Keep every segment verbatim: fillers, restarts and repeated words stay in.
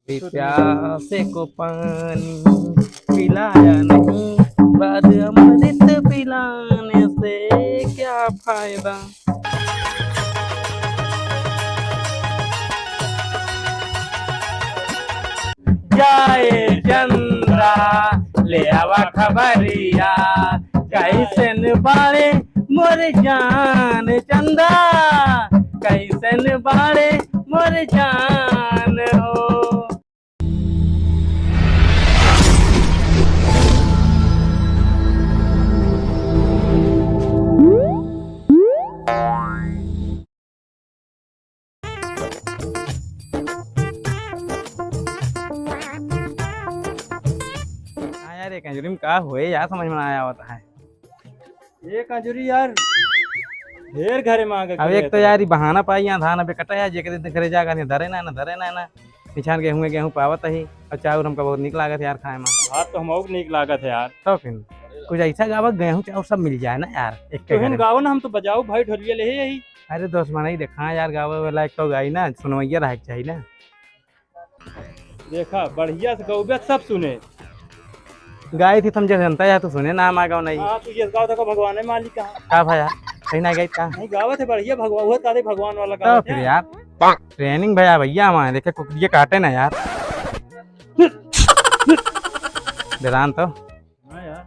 प्यासे को पानी पिलाया नहीं, बाद अमृत पिलाने से क्या फायदा। जाए चंदा, ले आवा खबरिया, कैसन बाड़े मोर जान चंदा, कैसन बाड़े मोर जान हो। हाँ यार, ये कंजूरी में का होए यार, समझ में ना आया होता है। ये कंजूरी यार, ढेर घरे मांगे अब एक तो यार, ये बहाना पाई यहाँ धान अबे कटा है, जेके दिन घरे जाकर नहीं धरे ना, ना धरे ना, ना पिछान गेहूँ, गेहूँ पावत ही। और चाउर हमका बहुत नीक लागत है यार खाए में। भात तो हमको नीक लागत है यार। तो फिर कुछ ऐसा गावा, गेहूँ चाउर सब मिल जाए ना यार, एक के तुहिन घरे। गाओ ना, हम तो बजाऊ भाई ढोलिया ले ही यही। अरे दोस्त, मना ही देखा यार, गावे वाला एक तो गाई ना, सुनवैया रहे के चाहिए ना। देखा, बढ़िया से गौबे सब सुने। गाई थी तुम जैसे जनता यार, तू सुने ना, हम आ गाओ नहीं। हाँ, तू ये गाओ, देखो भगवान है मालिक कहाँ। का भाई यार, कहीं ना गई का? नहीं, गावत है बढ़िया, भगवान, वो तारे भगवान वाला तो गावत फिर है। यार, ट्रेनिंग भैया, भैया हमारे देखे कुकरिया काटे ना यार। डरान तो। हाँ यार।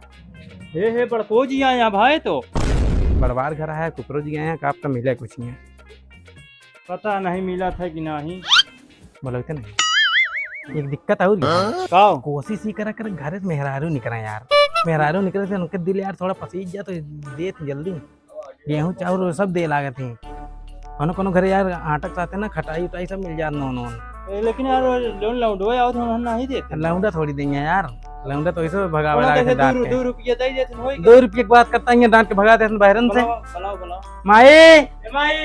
हे, हे, बड़को जी आए हैं भाई तो। बड़वार घर आया, कुकरो जी आए हैं, का आपका मिले कुछ नहीं है? पता नहीं मिला था कि नहीं। बोलते नहीं। एक दिक्कत और ही है। का? कोशिश ही करा कर घर से मेहरारू निकला यार। मेहरारू निकले थे, उनके दिल यार थोड़ा पसीज जा तो देत जल्दी। गेहूँ चाउर वो सब दे लागत ही। कोनो कोनो घरे यार आटा के साथे ना खटाई उटाई सब मिल जात नोन वोन। ए, लेकिन यार वो लोन लौंडो आवत हम नहीं देते। लौंडा थोड़ी देंगे यार, लौंडा तो ऐसे भगावे ओना लागत कैसे है दो डांट रु-, के। दो रुपया दे देते होई। दो रुपया के बात करता है, डांट के भगा देते हैं बहरन से। बुलाओ, बुलाओ, बुलाओ। माई! ए माई!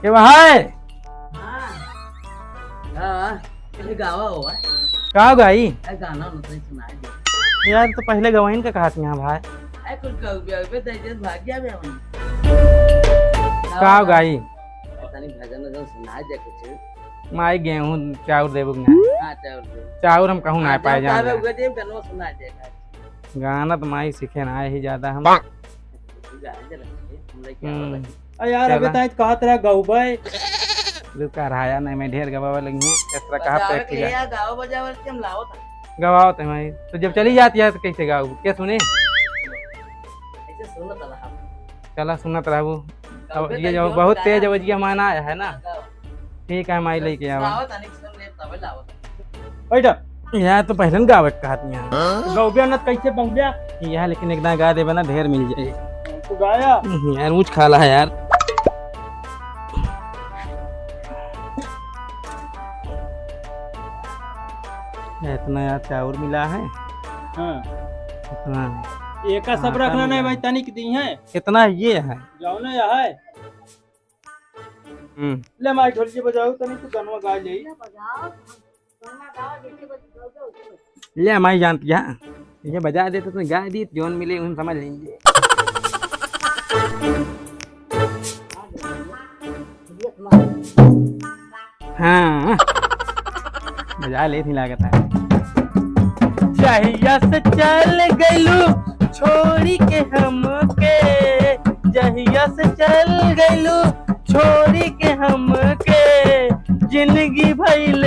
के बा है? हाँ। हाँ, ये गावा हुआ है। का गाई? ए, गाना उतना ही सुनाई दे। यार, तो पहले गवाइन का कहा थी यहाँ भाई। ए, कुछ गाऊ बे, अबे दे दे, भाग गया बे हम। का गाई? पता नहीं, भजन वजन सुनाई दे कुछ। माई गेहूँ चाउर देबो कि ना? हाँ, चाउर दे। चाउर हम कहूँ ना हाँ, पाए चाउर जान। उगे दे, गनवा सुनाई दे। गाना तो माई सीखे ना ही ज्यादा हम। गा दे रहे, हम लेके हम्म। आ रहे। आ यार, अबे चला। ताई कहत रहा गौबे। लुका रहा यार, नहीं मैं ढेर गवावे लगी हूँ। इस तरह कहा बजावे पैक के किया। यार, गाओ बजावे के हम लाओ था। गवाओ तो माई। तो जब चली जाती है तो कैसे गाओ? क्या सुने? ऐसे सुनत रहा। चला सुनत रहबू। अब ये जो बहुत तेज आवाज ये माना आया है ना। ठीक है, माई लेके आवा। बैठा। यार, तो पहले न गावे के कहत यहाँ। गौबिया न कैसे बंगबिया? यार, लेकिन एक दाना गा देबे ना, ढेर मिल जाए। तू गाया? हम्म, यार, ऊँच खाला है यार। इतना यार चाउर मिला है। हाँ। इतना। एका सब हाँ, रखना नहीं भाई, तनिक दी है। कितना ये है? जाओ ना, यह है। हम्म। ले माई ढोलकी बजाओ, तनी तू गनवा गा ले। ले माई जानती है, ये बजा दे तो गा दी, जोन मिले उन समझ लेंगे। हाँ, बजा ले थी लागत है। जहिया से चल गइलू छोड़ी के हमके, जहिया से चल गइलू छोड़ी के हमके, जिंदगी भइल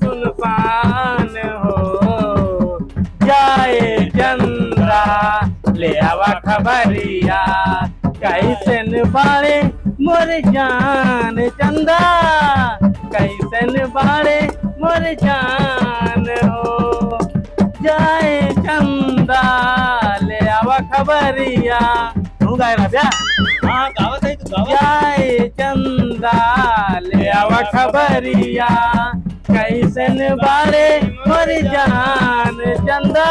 सुनसान हो। जाए चंदा, ले आवा खबरिया, कैसन बाड़े मोर जान चंदा, कैसन बाड़े मोर जान हो। जाए चंदा, ले आवा खबरिया। तू गाए ना बे? हाँ, गावत है, तू गावत। जाए चंदा, ले आवा खबरिया, कैसन बाड़े मोर जान चंदा,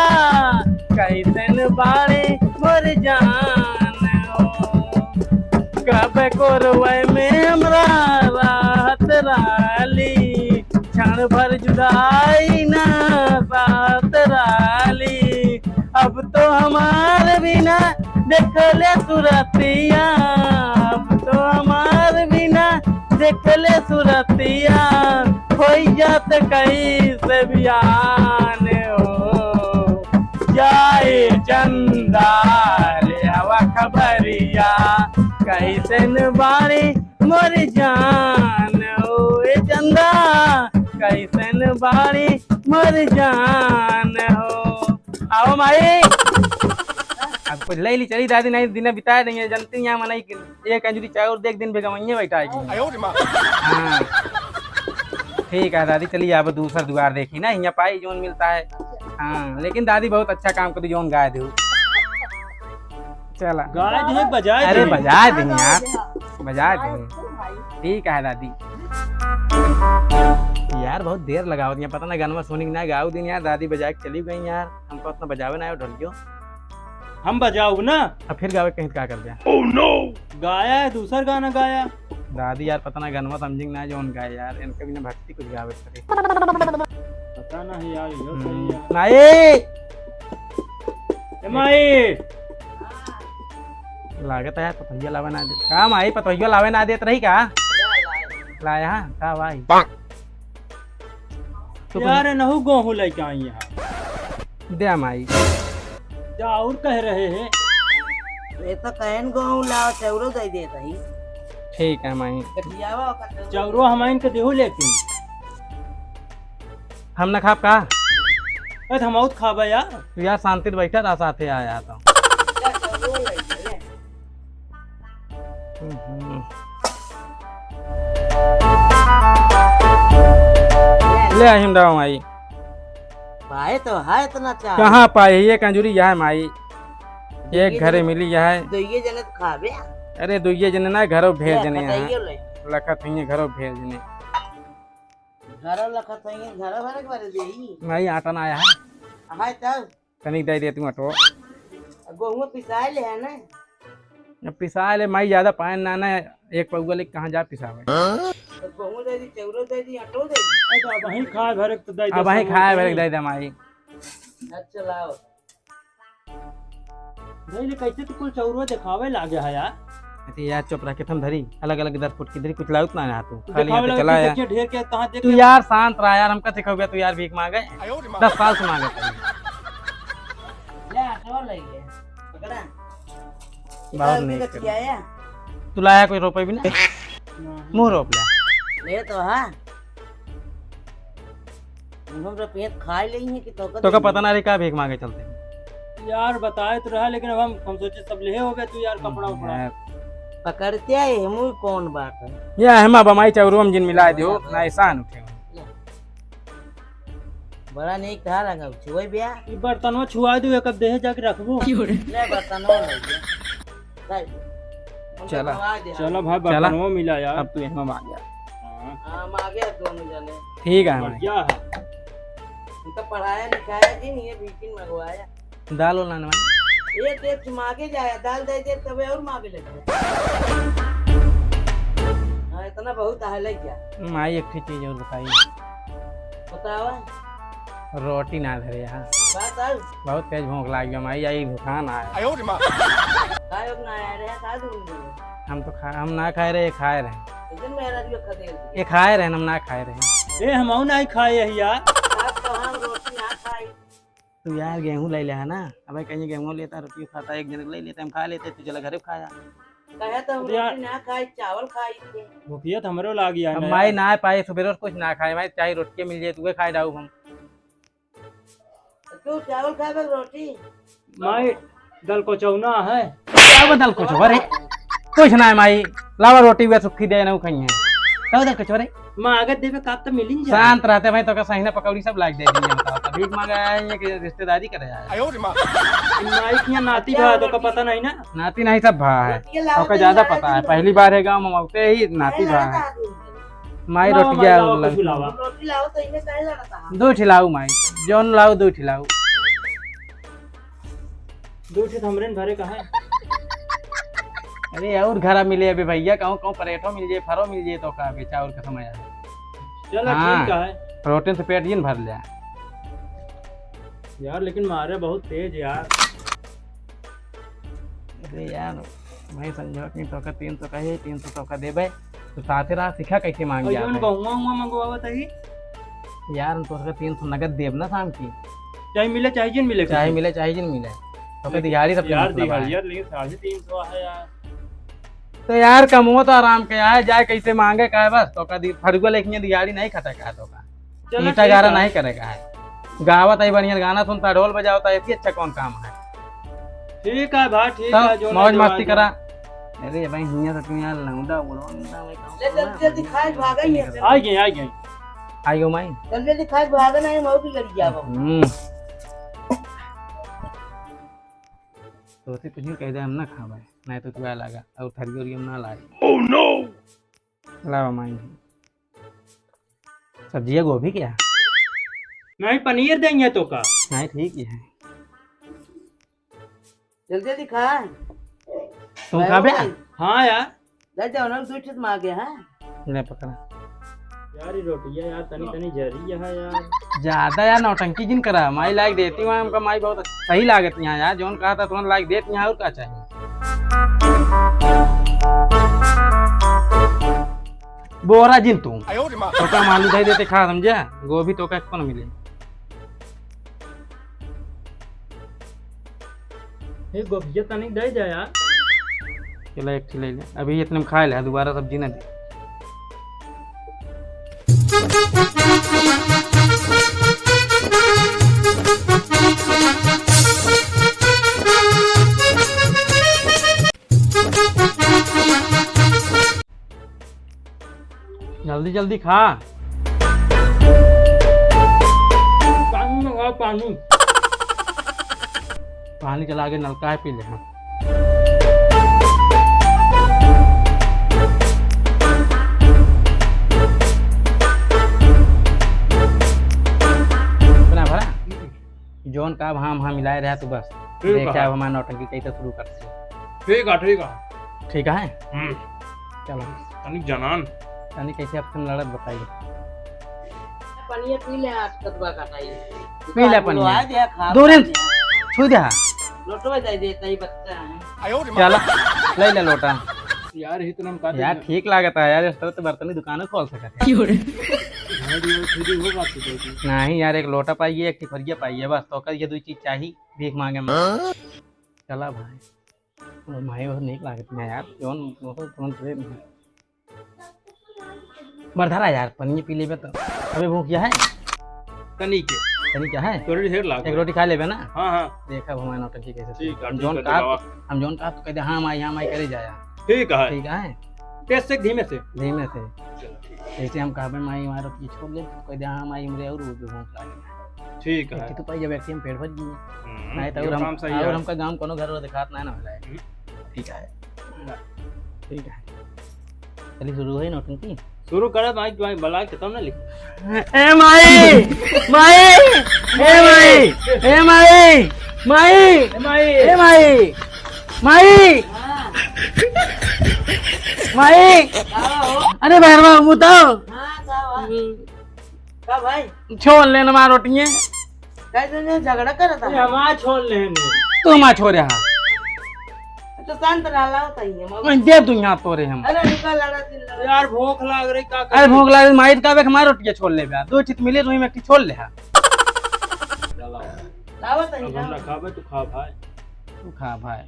कैसन बाड़े मोर जान हो। कब कोरवे में हमरा रहत रहली, क्षण भर जुदाई ना सहत रहली। अब तो हमार बिना देखले सुरतिया, अब तो हमार बिना देखले सुरतिया, होई जात कैसे बियान हो। जाए चंदा ले आवा खबरिया, कैसन बाड़ी मोर जान हो। ए चंदा, कैसन बाड़ी मोर जान हो। आओ माई। अब कुछ ले ली, चली दादी, नहीं दिन बिताए देंगे, जनती यहाँ मनई के एक अंजुरी चाय और देख दिन बेगमैये बैठा है। हाँ। ठीक है दादी, चलिए अब दूसरा दुआर देखी ना, यहाँ पाई जोन मिलता है। हाँ, लेकिन दादी बहुत अच्छा काम कर दी, जोन गाय दे। चला। गाय दे, बजाए अरे दे। बजाए दे यार, बजाए दे। ठीक है दादी। यार बहुत देर लगावत यहाँ, पता ना गनवा सुनी कि ना गाऊ दिन यार, दादी बजाए के चली गई यार, हमको उतना बजावे ना आयो ढोलकियो। हम बजाऊ ना। अब फिर गावे कहीं का कर दिया। गाया है, दूसर गाना गाया। दादी यार, पता ना गनवा समझिंग ना जौन गाए यार, इनके बिना भक्ति कुछ गावे करे। पता नहीं यार, यो सही हम्म, है। माई! ए माई! लागत है यार, पतोहिया लावे ना देत। का माई, पतोहिया लावे ना देत रही का? लाया, हाँ? का भाई? तू यार, नहु गोहूँ लेके आई यहाँ। दे माई। जा, और कह रहे हैं। ये तो कहन गोहूँ लाओ, चौरो दे देत ही। ठीक है माई। गठियावा ओकर चौरो। चौरो हम इनके देहु लेकिन। हम ना खाब का? ए, तो हम और खाबे यार। तू यार शांति से बैठा रहा, साथे आया तो। जा, चौरो ले ले। हम्म। ले आई हम दवा माई। पाए तो है इतना चाय। कहाँ पाए? ये कंजूरी यह है माई। एक दुइये घरे जने, मिली यह है। दुइये जने तो खाबे। अरे दुइये जने ना, घरो भेज ले, जने हैं। बताइए ले। लखत हुई घरो भेज जने। घरो लखत हुई, घरो भरे के बारे देई। माई आटा ना आया है। है तब। तनिक दे दे तू अटो। अब गोहुआ पिसाए ले है ना? अब पिसाए ले माई, ज्यादा पाए ना ना, एक पौआ ले कहाँ जा पिसावे। तो गोहुआ दे दी, चौरो दे दी, अटो दे दी। अच्छा, अब वहीं खाए भरे के तो दे दे, अब वहीं सब खाए भरे के दे दे माई। अच्छा लाओ। दे ले, कैसे तू कुल चौरो दिखावे लागे है यार? अरे यार चुप रह, किथन धरी, अलग अलग दस फुट की धरी, कुछ लाउत ना ना तू, तू खाली दिखावे हाथ लगे, चला तू यार। देखिए ढेर के कहाँ देख तू के यार शांत रहा यार, हम कथे कहबे तू यार भीख मांगे। दस साल से मांगे। ले, आटो ले ले। पकड़ा। बहुत इधर नहीं उधर कर। किया है? तू लाया कोई रोपे भी ना? नहीं। मुंह रोप ले। ले तो हाँ। हम तो पेट खा ले ही है कि तो का तो का देंगे? पता ना रही का भीख मांगे चलते। यार बताए तो रहा, लेकिन अब हम, हम सोचे सब ले हो गए तू यार, कपड़ा उपड़ा। यार। पकड़ते आए हम, कौन बात है? या हेमा बमाई चौरो हम जिन मिला दियो, ना एहसान उठे। ले। बड़ा नीक धार लगा, छुए बिया। ई बर्तनवा छुआ दू, एक देह जाके रखबो। ले बर्तनवा ले ले। ले। हम चला। तो आ गया। चला भाई, चला। बर्तनवा मिला यार। अब तू यहाँ मांग जा। हाँ। हाँ, हम आ गया दोनों जने। ठीक है भाई। बढ़िया है। हम तो पढ़ाया लिखाया जी, ये बीकिन मंगवाया। दाल वाला ना भाई। एक एक मांगे जाए, दाल दे दे तबे और मांगे लेते। हाँ, इतना बहुत है ले क्या? माई एक ठे चीज और बताई। बतावा। रोटी ना धरे यहाँ। बात आऊ। बहुत तेज भूख लाग गया माई, आई भूखा ना आए। आयो रे माँ। काहे ना आया रे, का दून बोले? हम तो खा, हम ना खाए रहे, खाए रहे। इधर मेरा भी खा दे। ये खाए रहे, हम ना खाए रहे। ए, हम ना ही खाए है यार। आप तो हम रोटी ना खाई। तू यार गेहूं ले ले है ना, अब कहीं गेहूं लेता, रोटी खाता, एक जन ले लेता, हम खा लेते, तू चला घरे खाया। कहे तो हम अरे यार। रोटी ना खाई, चावल खाई थे। भूखिया तो हमरो लाग गया अब ना माई यार। ना पाए, सुबह रोज कुछ ना खाए, माई चाहे रोटी मिल जाए, तू खाए जाऊ हम। तू चावल खाए रोटी? माई, दल को चौना है। क्या बा दल को चौना रे? कुछ ना है माई, लावा रोटी हुआ सुखी दे ना खाई है। क्या दल को चौना रे? माँ, अगर देवे का तो मिलिन जा। शांत रहते भाई, तो का सही ना पकौड़ी सब लाग दे दीजिए, बताओ, तो भीख मांगा है या कि रिश्तेदारी करे आया है? आयो रे माँ। माई की यहाँ नाती भा, तो का पता नहीं ना? नाती नहीं सब भा है, रोटियां लाओ तो का ज्यादा तो पता है, पहली बार है गाँव में, मौके ही नाती भा है। माई लावा, रोटियां माई, लावा, लग- कुछ लावा। रोटी लाओ तो इन्हें काहे लड़ता है? दो ठिलाऊ माई, जौन लाऊ दो ठिलाऊ। दो ठे तो हमरे न भरे का है। अरे और घरा मिले अभी भैया, कहूँ कहूँ परेठो मिल जाए, फरो मिल जाए तो का बेचा और का समय आए। चलो हाँ, ठीक है। प्रोटीन से पेट जिन भर ले। यार लेकिन मारे बहुत तेज यार। अरे यार, मैं समझो कि तो का तीन सौ का है, तीन सौ तो का देबे, तो साथे रहा सीखा कैसे मांग और जाते जौन हैं। बहुआ हुआ मंगवावत है, यार, हम तोहका तीन सौ नगद देब ना शाम की। चाहे मिले, चाहे जिन मिले, चाहे कुछ। मिले, चाहे जिन मिले। तो फिर दिहाड़ी सब यार, मतलब है। दिहाड़ी यार, लेकिन साढ़े तीन सौ है यार। तो यार, कमवो तो आराम के आए, जाए कैसे मांगे का है बस, तोहका दि-, फरुआ लेके दिहाड़ी नहीं खटे का है तोहका। चलो, ईंटा ठीक गारा है। नहीं करे का है। गावत है बढ़िया गाना सुनता, ढोल बजावता है, इससे अच्छा कौन काम है? ठीक है भाई, ठीक तो है, जो मौज नहीं मस्ती जो करा। अरे भाई, हियां से तू यार लौंडा उड़ौंडा में काम ले, जल्दी, जल्दी खाए, भागा ही है। आ गए, आ गए। आ गए माई। जल्दी, जल्दी खाए, भागा नहीं, मऊ की गड़ी जाबो। हम्म। तो उसे कुछ नहीं कह दे, हम ना खावे, नहीं तो तू आ लगा और थरियो ओरियो ना लाए। Oh no! लावा माई। सब्जिया गोभी क्या? नहीं, पनीर देंगे तो का? नहीं, ठीक ही है। जल्दी, जल्दी खा। तुम खा बे? हाँ यार। ले जाओ ना, दो चीज मांगे हैं। ले पकड़ा। यार, ये रोटियां यार, तनी, तनी जरी है यार। ज्यादा यार नौटंकी जिन करा, माई लाइक देती हुआ हमका, माई बहुत सही लागत यहाँ यार, जौन कहा था तुरंत लाइक देती यहाँ, और का चाहिए? बोरा जिन तू। आयो रे माँ। तो का मालूम दे देते खा, समझा? गोभी तो का कौन मिले? हे गोभिया तनिक दे दे यार। चला एक ठे ले ले, अभी इतने में खा ले, दोबारा सब्जी ना दे। जल्दी जल्दी खा। पानी मंगाओ, पानी। पानी चला के नलका है, पी ले। हाँ। इतना भरा? जौन का अब हाँ, हाँ मिलाए रहा तू बस। ठीक है। देखा अब हमार नौटंकी कैसे शुरू करते हैं। ठीक है, ठीक है। ठीक है? हम्म। चलो। तनिक जनान। तनिक कैसे अब तुम लड़त बताइए। पनिया पी ले, आज कतबा कटाई। पी ले पनिया। बुलवा दे, खा दूर ले। छुई दे। लोटवा दे दे, तई बच्चा है। चला, ले ले लोटा। यार, इतना हम काटे यार, ना। ठीक लागत है यार, इस तरह तो बर्तन की दुकान खोल सकत है। क्यों रे? हाँ, ये खुद ही होगा, खुद ही। नहीं यार, एक लोटा पाइए, एक टिफरिया पाइए, बस तो कल ये दो चीज चाहिए, भीख मांगे में। हाँ? चला भाई, और भाई बहुत नीक लागत है यार, जौन, बहुत, बहुत प्रेम है। मर धरा यार, पनिया पी लेबे तो। अबे भूख क्या है? तनी के। तनी क्या है? तोरे ढेर लाग एक रोटी खा लेबे ना? हाँ, हाँ। देखा भगवान नौटंकी कैसे ठीक है, हम ठीक जौन है, कहा, दिखावा। हम जौन कहा तो कह दे, "हाँ माई, हाँ माई," करे जाया। ठीक है। ठीक है? कैसे? धीमे से? धीमे से। चलो, ठीक है। जैसे हम कहबे, "माई, हमारा पीछे छोड़ दे," तो कह दे, "हाँ माई, हमरे और भूख लागे।" ठीक है। एक तो पाई जब व्यक्ति हम पेट भर गए। हम्म, नहीं तो ये और हम, काम सही और है। हमका गाँव कोनो घर दिखात नहीं ना हो जाए। हम्म। ठीक है। ना। ठीक है। चलिए शुरू है नौटंकी। शुरू करे माई, माई बला के तब ना लिख। ए माई, माई, ए माई, ए माई, माई, ए माई, ए माई, माई, हाँ। माई। का हो? अरे भैरवा मुताओ। हाँ, का हो? हम्म। का भाई? छोड़ लेना मार रोटियां। काहे से झगड़ा करत है? हमार छोड़ लेने। तू हमार छोड़े हा। तो शांत रह, लाओ तइये, मगर मैं दे दूं यहाँ तोरे हम। अरे रुका, लड़ा दिन लड़ा। यार भूख लाग रही, का अरे करी? भूख लाग रही, माई का बेक हमार रोटियां छोड़ ले बे। दो चीज मिले, तो मैं एक छोड़ ले हा। चला। लाओ तइये, अब हम लाओ। ना खाबे, तू खा भाई। तू खा भाई।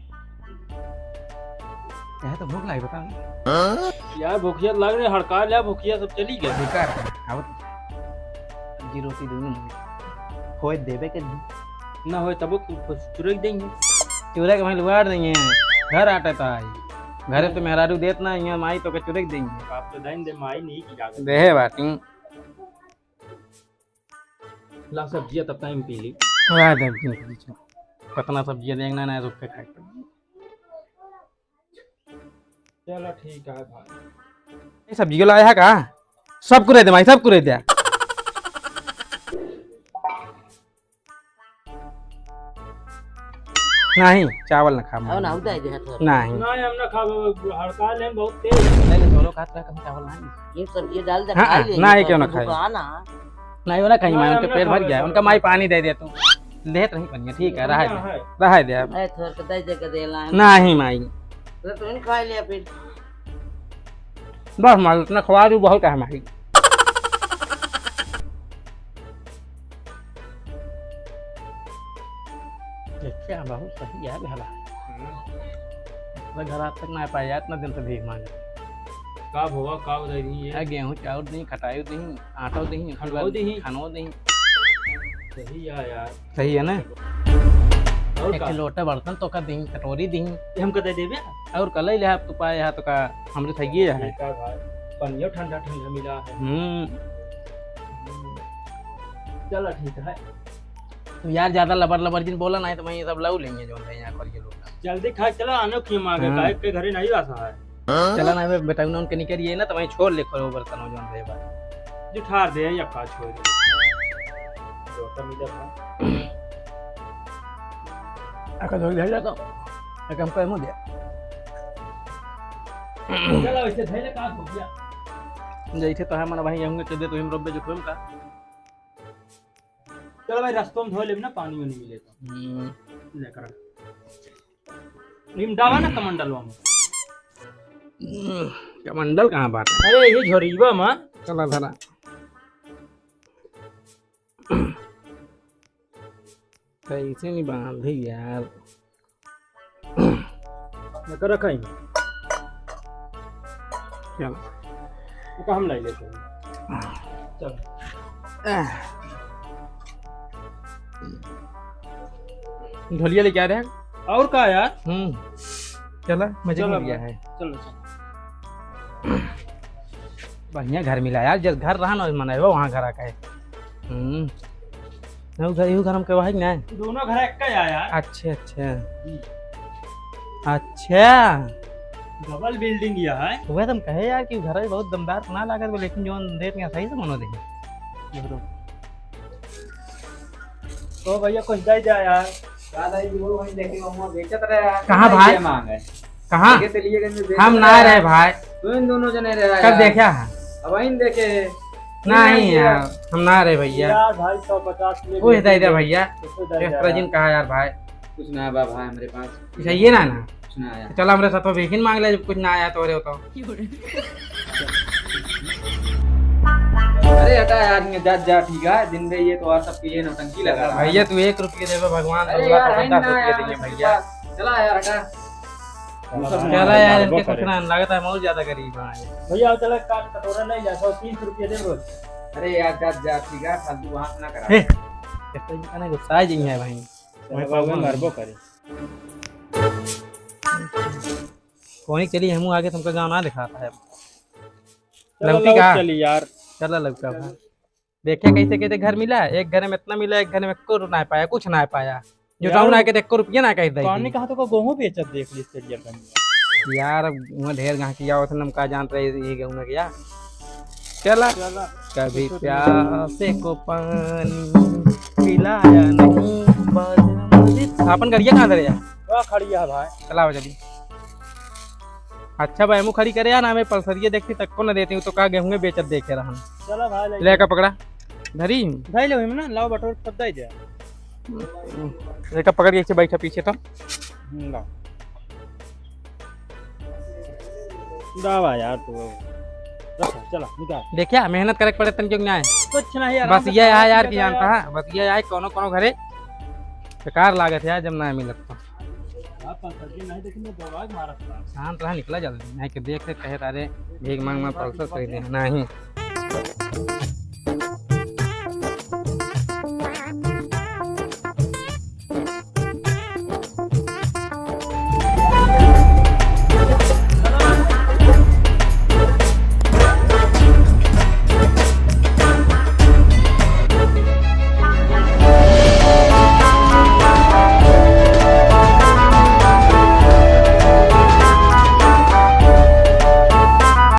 यह तो भूख लाग, बता। यार भूखिया लाग रही, हड़का लिया, भूखिया सब चली गए। बेकार है, अब जी रोटी दूंगी। होए देबे के नहीं। ना होए तबो तू कुछ चुरक देंगे। चुरक भाई लुगाड़ देंगे। घर आटे तो आई। घरे तो मेहरारू देत ना, यहाँ माई तो के चुरक देंगे। आप तो दाइन दे माई नहीं की लागत। देहे बाटी। ला सब्जिया तब टाइम पी ली। ला दे, पी ली। कितना सब्जिया देखना ना, रुक के खाए। चला ठीक है भाई। ये सब्जी को लाया है का? सब कुरे दे माई, सब कुरे दे। नहीं, चावल ना खा। अब ना होता है जहर थोड़ा। नहीं। नहीं, हम ना खाबो, हड़ताल है बहुत तेज। नहीं, नहीं, दोनों खात रहे, कहीं चावल नहीं। ये सब्जी डाल दे, हाँ, खा ले, ना, ये ये क्यों ना खाई? दुकान है। नहीं, वो ना खाई, नहीं, माई, हम उनके ना पेट भर खाबो, गया, सब उनका माई पानी दे दे तू। देत रही पनिया, ठीक है, रहा दे। है। रहा दे अब। ए, थोड़ के दे दे के देला है। नहीं, माई। तो तुम खा लिया फिर। बस माई, उतना खवा दू, बहुत है माई। अच्छा, बहुत सही है भला। हम्म। तो घर आज तक ना पाया, इतना दिन से भीख मांगे। का भवा, का उधारी है? आ, गेहूं चाउर दही, खटाई दही, आटो दही, खनवो दही। खनवो दही। सही है यार। सही है ना? और एक का? लोटा बर्तन तो का दही, कटोरी दही। ये हमका दे देबे? और का ले ले, आप तो पाए, यहाँ तो का हमरे थइये है। ठीक है भाई, पनियो ठंडा ठंडा मिला है। हम्म। हम्म। चला ठीक है। तू यार ज्यादा लबर लबर जिन बोला, नहीं तो मैं ये सब लऊ लेंगे जो है यहाँ करिए लोग। जल्दी खा, चला, आने की मांगे, हाँ। काहे के घरे नहीं रहा है। चला ना बे, बेटा, उन्होंने के निकल ये ना, तो वहीं छोड़ ले करो बर्तन हो जौन रहे बा। जो ठार दे या का छोड़ दे। लोटा मिला था। अका धोई भेजा तो, एक हमको एमो दे। चला, वैसे धैले का हो गया? जैसे तो है, मन भाई, हमके दे, तो हम रोबे जो तुम का। चलो भाई, रस्तों में धो लेब ना, पानी वानी मिले तो। हम्म। लेकर आ। निम डाला ना कमंडलवा में। हम्म, कमंडल कहाँ बात है? अरे, ये झोरीबा में। चला धरा। कैसे नहीं बांधी यार? एकर रखा ही। चल। ओका हम लाई लेते हैं। चल। ढोलिया लेके आ रहे हैं। और का यार? हम्म। चला, मजे चलो, में लिया है। चलो, चलो। बढ़िया घर मिला यार, जब घर रहा ना, मनइबा वहाँ घर आके। हम्म। ना उधर, इहू घर हमके वही ना। दोनों घर एक का है यार। अच्छा, अच्छा। हम्म। अच्छा। डबल बिल्डिंग यह है। वह तुम कहे यार कि घर भी बहुत दमदार ना लागत बा, लेकिन जो रेट में सही से मनो दे। तो भैया कुछ दे जा यार। का दे जी, वो वहीं देखे, वहाँ बेचत रहे यार। कहाँ भाई? ये मांग है। कहाँ? देखे तो लिए गए, हम ना रहे भाई। तो इन दोनों जने रहे कब यार। देखा है? अब वहीं देखे। नहीं यार, हम ना रहे भैया। यार भाई, सौ पचास ले कुछ दे दे भैया। कुछ दे दे एक्स्ट्रा यार। जिन कहा यार भाई। कुछ ना बा भाई हमरे पास। कुछ है ये ना ना। कुछ ना आया। चला हमरे साथ बेकिन मांग ले, जब कुछ ना आया तो रे हो तो। अरे हटा यार, ये जा, जा, ठीक है, दिन में ये तो और सब पिए नौटंकी लगा रहा है। भैया तू एक रुपये देबे भगवान, अरे रउआ यार, तो है दस ना रुपये यार, देंगे मेरे भैया। पास। चला यार, हटा। चला यार, इनके कुछ ना लगता है, बहुत ज्यादा गरीब है। भैया चला, का-, कटोरा नहीं जा, सौ तीस रुपये दे रोज। अरे यार, जा, जा, ठीक है, फालतू बात ना करा। हे, इतना गुस्सा आ जाइए भाई। चला, मरबो करे। कोई चली, हमू आगे तुमका गाँव ना दिखाता है। चलो, लौटी लौट का? चली यार। चला लौटा भाई। देखिया कैसे कैसे घर मिला, एक घर में इतना मिला, एक घर में एको ना पाया, कुछ ना पाया। जो यार, टाउन आके तो एको रुपया ना कह दे। पानी कहाँ तो का गेहूं बेचत देख ली चलिया कहीं। यार, अब वहाँ ढेर गाहकी आवत है, हम का जानत रहे ये गेहूं के यार। चला। चला। कभी प्यासे को पानी पिलाया नहीं। आपन गड़िया कहाँ धरे यार? वहाँ खड़ी है भाई। चला, आवा जल्दी। अच्छा भाई, हमू खड़ी करे यार, हमें पल्सरिया देखती तक को न देती हूँ, तो का गेहूं बेचत देखे रहन। चला भाई, ले ले का पकड़ा। धरी। धरी ले ना, लाओ बटोर तब दे दे। ले का पकड़ के इसे बैठा पीछे तो। हम्म, लाओ। लावा यार तू। रखा, चला, निकाल। देखिया, मेहनत करे के पड़े तन क्यों ना है। कुछ नहीं यार, बस ये है यार कि जानता है, बस ये है कोनो कोनो घरे बेकार लागत है जब ना मिलत तो। आप पल्सरिया नहीं देखने, दौड़ा के मारत था। शांत रहा, निकला जल्दी, नहीं कि देख के कहे तारे भीख मांग मांग पल्सर खरीदे हैं, नहीं।